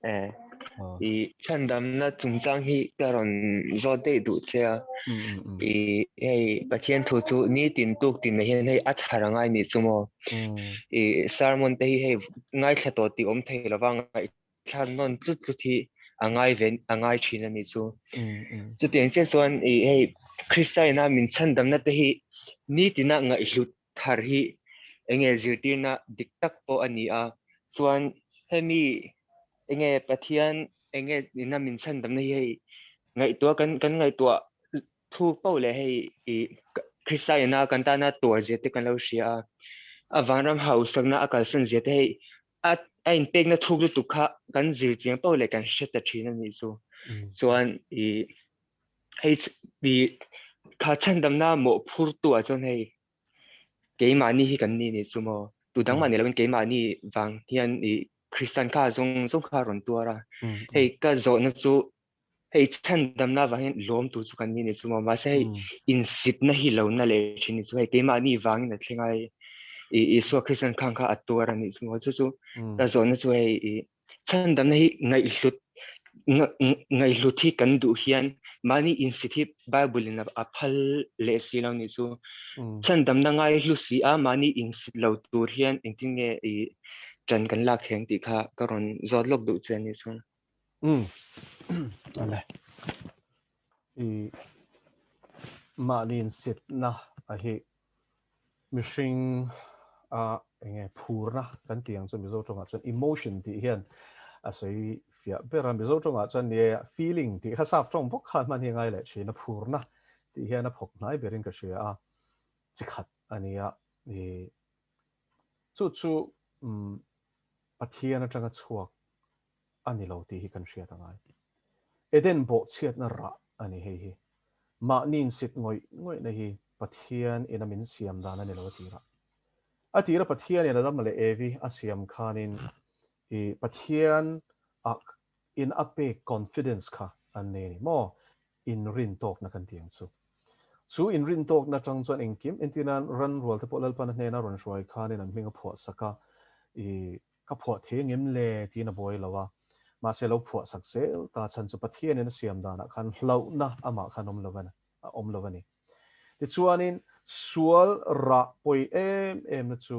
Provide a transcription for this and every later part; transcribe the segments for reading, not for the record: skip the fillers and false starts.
E i chhandamna chungchang hi ka rawn zawt daih duh che a. I hei Pathian thu chu nitin tuk tin ah hian hei a thar a ngai nih chu maw. I sermon te hi hei ngaithla tawh tih awm thei lova ngaihthlak nawn tlut tlut hi a ngai ve a ngai thin a nih chu. Chutiang chiah chuan i hei Krista ina min chhandamna te hi nitina ngaihhlut thar hi enge zirtirna dik tak pawh a ni a, chuan hemi enge Pathian enge ina min chhandamna hi hei ngaihtuah kan kan ngaihtuah thu poh leh hei i Krista ina kan tana tuar zia te kan lo hria a, a vanram hausakna a kalsan zia te hei a a inpekna thuk lutuk kha kan zir chiang poh leh kan hre ta thin a nih chu. Chuan i hei i kha chhandamna mawhphurtu ah chuan hei keimahni hi kan ni ni chu maw tu dang mah ni loin keimahni vang hian i Kristian kha zawng zawng kha rawn tuar a hei ka zawhna chu hei chhandamna vang hian lawm tu chu kan ni ni chu maw mahse hei insitna hi lo na leh thin ni chu hei keimahni vangin a thleng a hei i Isua Kristian khang kha a tuar a nih chu maw chu chu ka zawhna chu hei i Chhandamna hi ngaihhlut ngaihhlut hi kan duh hian mahni insit hi Bible in a phal leh si lo nih chu. Chhandamna ngaihlu si a mahni insit lo tur hian engtin nge i ṭan kan lak thei ang tih kha ka rawn zawt lawk duh che a nih chu. Umm ale. I mahni insitna a hi Mihring a enge phurna kan tih ang chu Mizo tawngah chuan emotion tih hian a sawi fiah ber a, Mizo tawngah chuan ni e feeling tih kha sap tawng bawk khan hman hi a ngai leh thin a, phurna tih hian a phawk hnai berin ka hria a, chi khat a nia i chu chu Pathian atanga chhuak a ni lo tih hi kan hriat a ngai. Eden bawhchhiatna rah a ni hei hi. Mahni insit ngawih ngawihna hi Pathian ina min siam dan a ni lo a tirah. A tira Pathian in Adama leh Evi a siam khanin i Pathian ah in a pek confidence kha an nei a ni maw? Inrintawkna kan ti ang chu. Chu inrintawkna atang chuan engkim entirnan ran rual te pawh Lalpan a hnena rawn hruai khanin an hming a phuah sak a, i Ka phuah thei angem le tiin a buai lo a, mahse lo phuah sak zel ta chhan chu Pathianin a siam danah khan hlauhna amah khan awm lo a awm lo a ni. Tichuanin sual rah pawi em em na chu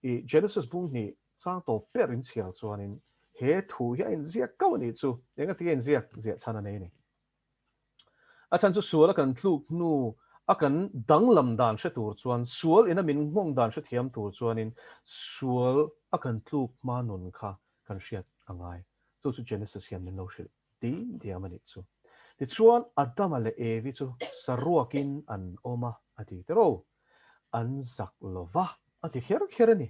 i Genesis bung hnih chang tawp ber in chhiar chuanin he thu hi a inziak kau a nih chu, engati a inziak ziah chhan a nei a ni. A chhan chu sual a kan tluk hnu a kan danglam dan hre tur chuan, sual ina min nghawng dan hrethiam tur chuanin sual a kan tluk hma nun kha kan hriat a ngai. Chu chu Genesis hian min lo hrilh dim diam a nih chu. Tichuan Adama leh Evi chu saruakin an awm a, a ti tero. An zak lova a ti kher kher a ni.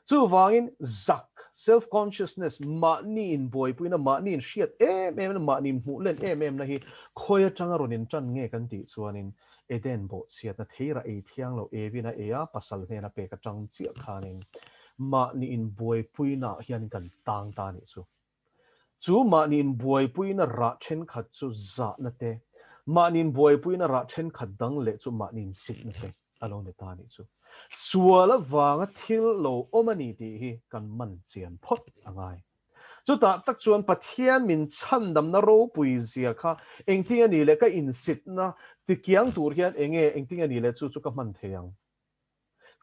Chuvangin zak, self-consciousness, mahni inbuaipuina, mahni inhriat em emna, mahni inhmuh len em emna hi khawi atanga rawn intan nge kan tih chuanin Eden bawhchhiatna theira ei thiang lo Evin a ei a, pasal hnena pek atang chiah khanin mahni inbuaipuinaah hian kan tang ta a nih chu. Chu mahni inbuaipuina rah thenkhat chu zahna te, mahni inbuaipuina rah thenkhat dang leh chu mahni insitna te a lo ni ta a nih chu. Sual avanga thil lo awm a ni tih hi kan man chian phawt a ngai. Chutah tak chuan Pathian min chhandamna ropui zia kha engtin a nih leh ka insitna tikiang tur hian enge engtin a nih leh chu chu ka hman thei ang.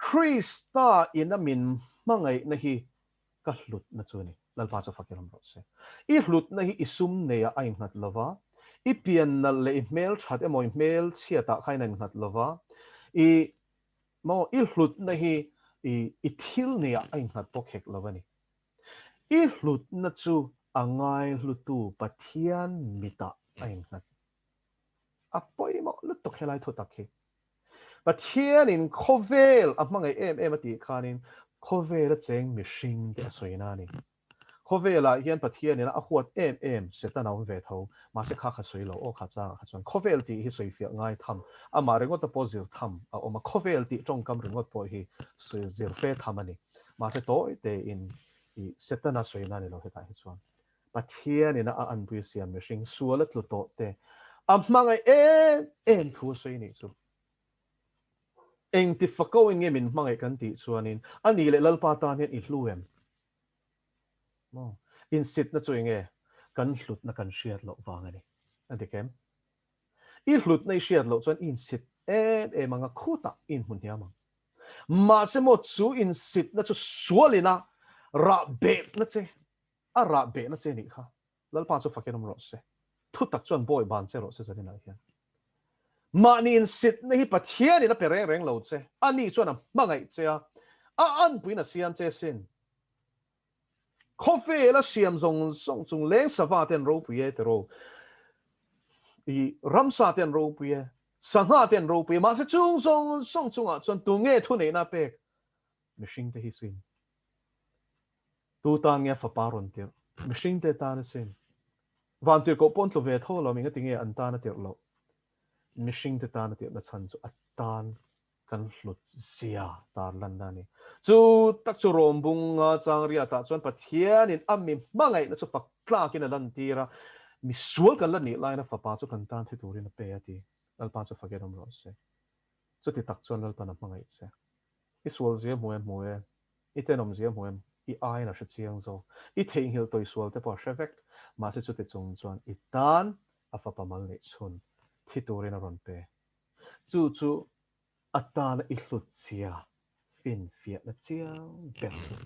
Krista ina min hmangaihna hi ka hlutna chu a ni. Lalpa chu fak i ram rawh se. I hlutna hi i sum neiah a innghat lo va, i pian nalh leh i hmel that emaw i hmel chhiatah khain a innghat lo va, i maw i hlutna hi i i thil neiah a innghat bawk hek lo a ni. I hlutna chu a ngaihlutu Pathian mitah a innghat. A pawimawh lutuk helai thu tak hi. Pathianin khawvel a hmangaih em em a tih khanin khawvela cheng mihring te a sawi na a ni. Khawvelah hian Pathianin a huat em em Satan a awm ve tho, mahse kha kha sawi lo aw kha changah kha chuan khawvel tih hi sawi fiah ngai tham, amah ringawt a pawh zir tham a awm a, khawvel tih tawngkam ringawt pawh hi sawi zir fe tham a ni. Mahse tawi tein i Setana sawi na a ni lo hetah hi chuan. Pathianin a anpui siam mihring sual a tlu tawh te a hmangaih em em thu a sawi nih chu. Engti fako in nge min hmangaih kan tih chuanin a nih leh Lalpa tan hian i hlu em? Maw? Insitna chu enge? Kan hlutna kan hriat loh vang a ni. A dik em? I hlutna i hriat loh chuan i insit em em ang a, khutah i inhmu hniam ang. Mahse maw chu insitna chu sualin a rah behna che, a rah behna che nih kha. Lalpa chu fakin awm rawh se. Thutak chuan bawi ban che rawh se zaninah hian. Mahni insitna hi Pathianin a pe reng reng lo che, ani chuan a hmangaih che a, a anpuiin a siam che sin. Khawvela siam zawng zawng chung leng sava te an ropui e tiraw, i ramsa te an ropui e, sangha te an ropui e, mahse chung zawng zawng chungah chuan tunge thuneihna a pek? Mihring te hi sin. Tu tan nge fapa rawn tirh? Mihring te tan a sin. Van tirhkoh pawh an tlu ve tho lo, enga tinge an tan a tirh loh? Mihring te tan a tirhna chhan chu a tan kan hlut zia tar lanna a ni. Chu tak chu Rawmbunga Changriatah chuan Pathianin a mi hmangaihna chu fak tlakin a lantir a, misual kan la nih laiin a fapa chu kan tan thi turin a pe a ti. Lalpa chu fakin awm rawh se. Chuti tak chuan Lalpan a hmangaih che. I sual zia hmu em hmu e, i tenawm zia hmu em, i aiin a hre chiang zo. I theihnghilh tawi sual te pawh a hre vek. Mahse chuti chung chuan i tan a fapa mal neih chhun thi turin a rawn pe. Chu chu a tana i hlut zia finfiahna chiang ber chu.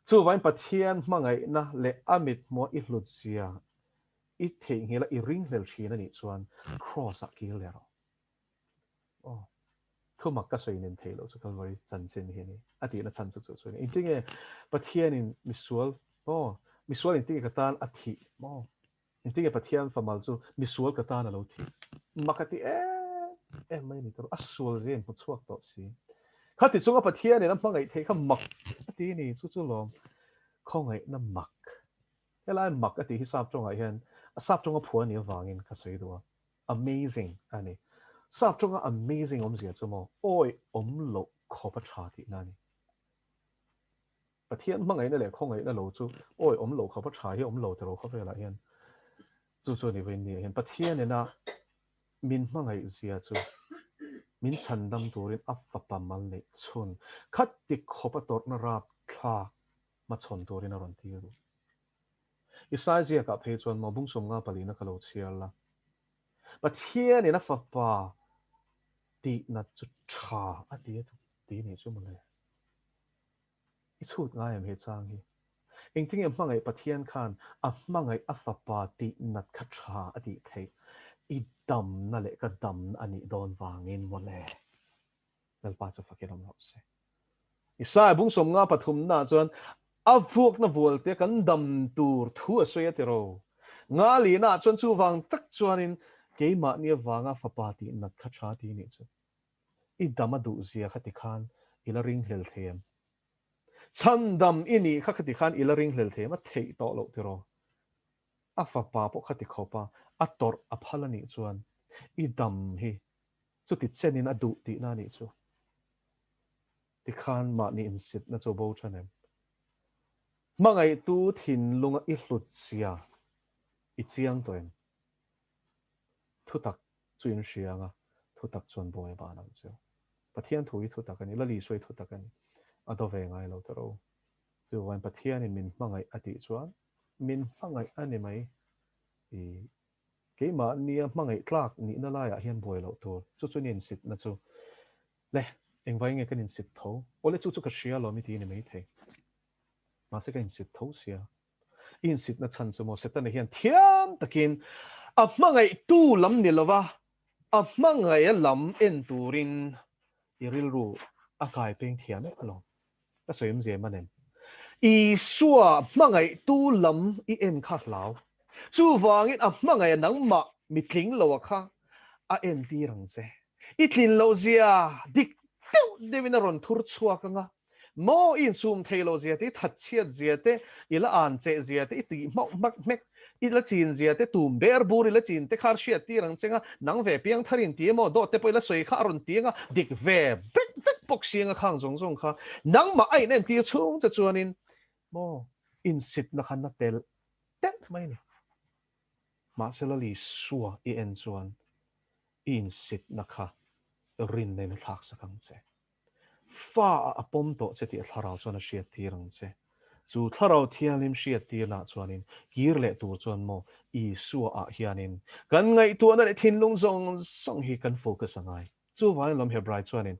Chuvangin Pathian hmangaihna leh a mithmuha i hlut zia i theihnghilh a i ringhlel thin a nih chuan Kraws-ah kir leh rawh. Aw, thumak ka sawi nen theih loh chu Kalvari chanchin hi a ni. A tihna chhan chu chu chu a ni. Engtinge Pathianin misual, aw, misual engtinge ka tan a thih maw? Engtinge Pathian famal chu misual ka tan a lo thih? Mak a ti em em mai a ni tawh. A sual zia in hmu chhuak tawh si. Khati chunga Pathianin a hmangaih theih kha mak a ti a ni. Chu chu lawm khawngaihna mak. Helai mak a tih hi sap tawngah hian a sap tawnga phuah a nih avangin ka sawi duh a. Amazing a ni. Sap tawnga amazing awmzia chu maw awi awm loh khawp a tha tihna a ni. Pathian hmangaihna leh khawngaihna lo chu awi awm loh khawp a tha hi awm lo tiraw khawvelah hian. Chu chu a ni vawiin ni ah hian Pathian ina min hmangaih zia chu min chhandam turin a fapa mal neih chhun khati khawp a tawrhna rapthlak hmachhawn turin a rawn tir duh. I sai ziakah phei chuan maw bung 54 na ka lo chhiar la. Pathianin a fapa tihnat chu tha a ti a ti nih chu mawle. I chhut ngai em he chang hi? Engtinge hmangaih Pathian khan a hmangaih a fapa tihnat kha tha a tih theih? I damna leh ka damna a nih dawn vangin mawle. Lalpa chu fakin awm rawh se. Isaiah bung 53 naah chuan a vuakna vualte kan dam tur thu a sawi a ti ro. Ngalihnaah chuan chuvang tak chuanin keimahni avanga fapa tih nat kha tha ti nih chu. I dam a duh zia kha ti khan i la ringhlel thei em? Chhandam i nih kha kha ti khan i la ringhlel thei em? A theih tawh loh ti ro. A fapa pawh kha ti khawp a, a tawrh a phal a nih chuan i dam hi Chuti chenin a duh tihna a nih chu. Tikhan mahni insitna chu bo than em? Hmangaihtu thinlunga i hlut zia i chiang tawh em? Thutak chu in hria anga thutak chuan bawi a ban ang cheu. Pathian thu hi thutak a ni, Lali sawi thutak a ni. A do ve ngai lo ta ro. Chuvain Pathianin min hmangaih a tih chuan min hmangaih a ni mai. I Keimahnia hmangaih tlak nihna laiah hian buai loh tur, chu chu ni insitna chu. Le, engvai nge kan insit tho? Awle chu chu ka hria alawm i ti ni maithei. Mahse ka insit tho sia. I insitna chhan chu maw Setana hian thiam takin a hmangaihtu lam ni lova a hmangaih a lam en turin i rilru a kai peng thiam em alawm. Ka sawi awmzia em anem? Isua hmangaihtu lam i en kha hlau. Chuvangin a hmangaih a nangmah mi tling lo a kha a entir ang che. I tlin loh zia dik deuh deuhin a rawn thur chhuak ang a. Maw i insum thei lo zia te, i thatchhiat zia te, i la an cheh zia te, i tih hmauh hmak hmek I la chin zia te tum ber bur i la chin te kha hriat tir ang cheng a, nang ve piang thar in ti emaw dawt te pawh i la sawi kha a rawn ti ang a, dik ve vek vek bawk si ang a khang zawng zawng kha nangmah a in entir chhung che chuanin maw insitna kha na tel telh mai a ni. Mahse Lalisua i en chuan i insitna kha rinna in a thlak sak ang che. Fa ah a pawm tawh che tih a thlarau chuan a hriat tir ang che. Chu Thlarau Thianghlim hriattirnaah chuanin kir leh tur chuan maw Isua ah hianin kan ngaihtuahna leh thinlung zawng zawng hi kan focus a ngai. Chuvangin lawm Hebrai chuanin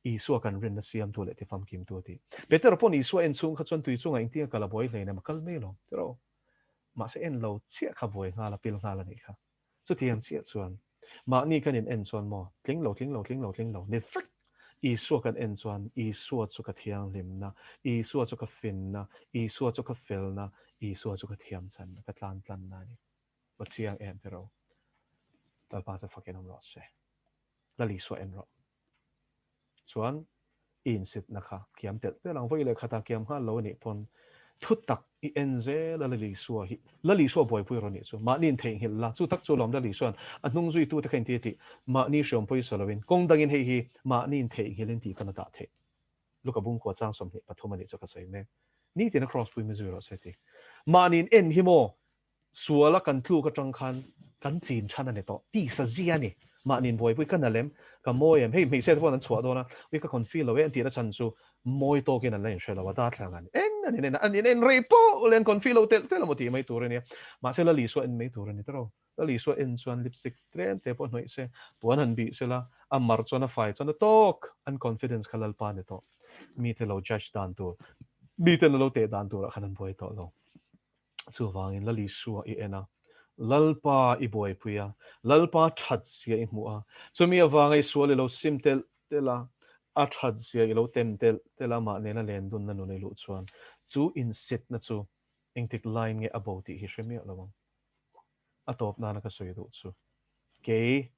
Isua kan rinna siamtu leh tifamkimtu a ti. Petera pawn Isua en chhung kha chuan tui chungah engtin a kal a buai hleinem a kal mai alawm tiraw? Mahse en lo chiah kha buai nghal a pil nghal a nih kha. Chutiang chiah chuan mahni kan in en chuan maw tling lo tling lo tling lo tling lo ni vek Isua kan en chuan Isua chu ka thianghlimna, Isua chu ka finna, Isua chu ka felna, Isua chu ka thiamchanna, ka tlantlanna a ni. Va chiang em tiraw? Lalpa chu fakin awm rawh se. Lal Isua en rawh. Chuan i insitna kha kiam telh telh ang. Vawi leh khatah kiam nghal lo a nih pawn thu tak i en zel a Lal Isua hi. Lal Isua buaipui rawh nih chu. Mahni intheihnghilh la. Chu tak chu lawm Lal Isua'n a hnung zuitute kha inti a tih. Mahni hriawm pawisa loin kawng dangin hei hi mahni intheihnghilhin tih pawn a dah theih. Luka bungkua chang 23 a nih chu ka sawi mek. Nitin a cross pui mi zui rawh se ti. Mahni in en hi maw Suala kan tluk atang khan kan chin than a ni tawh. Tisa zia a ni. Mahni in buaipui ka na lem, ka mawi em? Hei hmeichhia te pawh an chhuah dawn a, ui ka confi lo e an tih na chhan chu mawi tawkin an la inhre lo a, darthlalang an en an in en a, an in en rei pawh le an confi lo telh telh a maw tih mai tur a nia. Mahse Lal Isua en mai tur a ni tawh. Lal Isua en chuan lipstick tlem te pawh hnawih se, puan han bih se la, a mar chuan a fai chuan a tawk! An confidence kha Lalpa a ni tawh. Mite lo judge dan tur, miten a lo teh dan turah khan an buai tawh lo. Chuvangin Lal Isua i en a, Lalpa i buaipui a, Lalpa that zia i hmuh a, chumi avanga i sual i lo sim telh telh a, a that zia i lo tem telh telh a, mah nena len dunna nun i luh chuan chu insitna chu engtik laiin nge a bo tih hi hre miah lo ang. A tawp nana ka sawi duh chu kei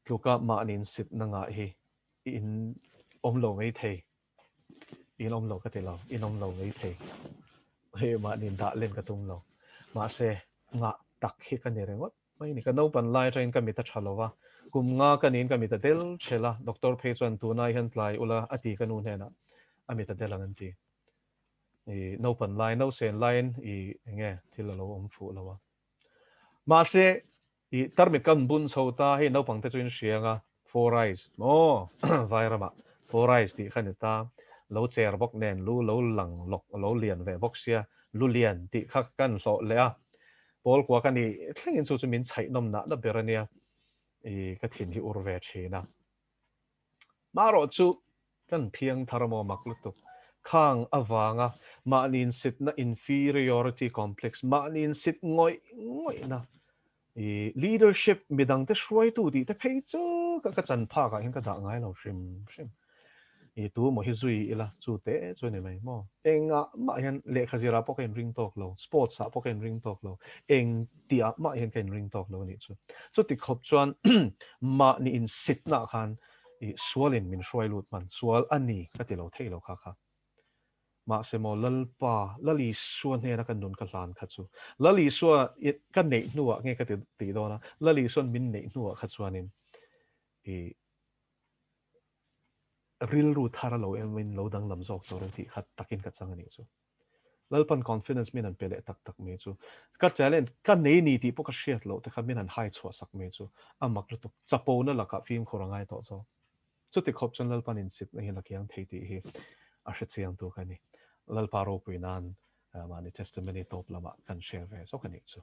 tluka mahni insitna ngah hi in awm lo mai thei. In awm lo ka ti lo, in awm lo mai thei. Hei mahni dah len ka tum lo. Mahse, ngah tak hi ka ni ringawt mai ni. Ka naupan lai atangin ka mit a tha lo va, kum nga ka niin ka mit a del thel a, doctor phei chuan tunai hian tlai ula a ti ka nu hnenah a mit a del ang an ti. I naupan lai, nausen laiin i enge thil a lo awm fuh lo a. Mahse, I tarmit kan bun chho ta, hei naupang te chu in hria anga four eyes maw vai ramah four eyes tih kha ni ta, lo cher bawk nen lu lo lang lawk lo lian ve bawk sia, lu lian tih kha kan hlawh leh a, pawl kua ka nih thlengin chu chu min chhaih nawm nah na ber a nia, i ka thin hi ur ve thin a. Marawh chu kan phiang thar maw mak lutuk. Khang avanga mahni insitna inferiority complex, mahni insit ngawih ngawihna i leadership midangte hruaitu tih te phei chu ka ka chan phak ah hian ka dah ngai lo hrim hrim. I tu maw hi zui ila chu te chu a ni mai maw. Engah mah hian lehkha zirah pawh ka inring tawk lo, sports ah pawh ka inring tawk lo, eng tihah mah hian ka inring tawk lo a nih chu. Chuti khawp chuan mahni insitnaah khan i sualin min hruai lut hman, sual a ni ka ti lo thei lo kha kha. Mahse maw Lalpa, Lal Isua hnena ka nun ka hlan kha chu, Lal Isua ka neih hnuah nge ka ti tih dawn a, Lal Isua'n min neih hnuah kha chuanin i rilru thar a lo emin lo danglam zawk tur an tih kha takin ka chang a nih chu. Lalpan confidence min han pe leh tak tak mai chu ka challenge ka nei ni tih pawh ka hriat loh te kha min han hai chhuah sak mai chu a mak lutuk. Chapona lakah fimkhur a ngai tawh zawk. Chuti khawp chuan Lalpan insitna hi la kiang thei tih hi a hre chiang tu ka ni. Lalpa ropui nan mahni testimony tawp lamah kan share ve zawk a nih chu.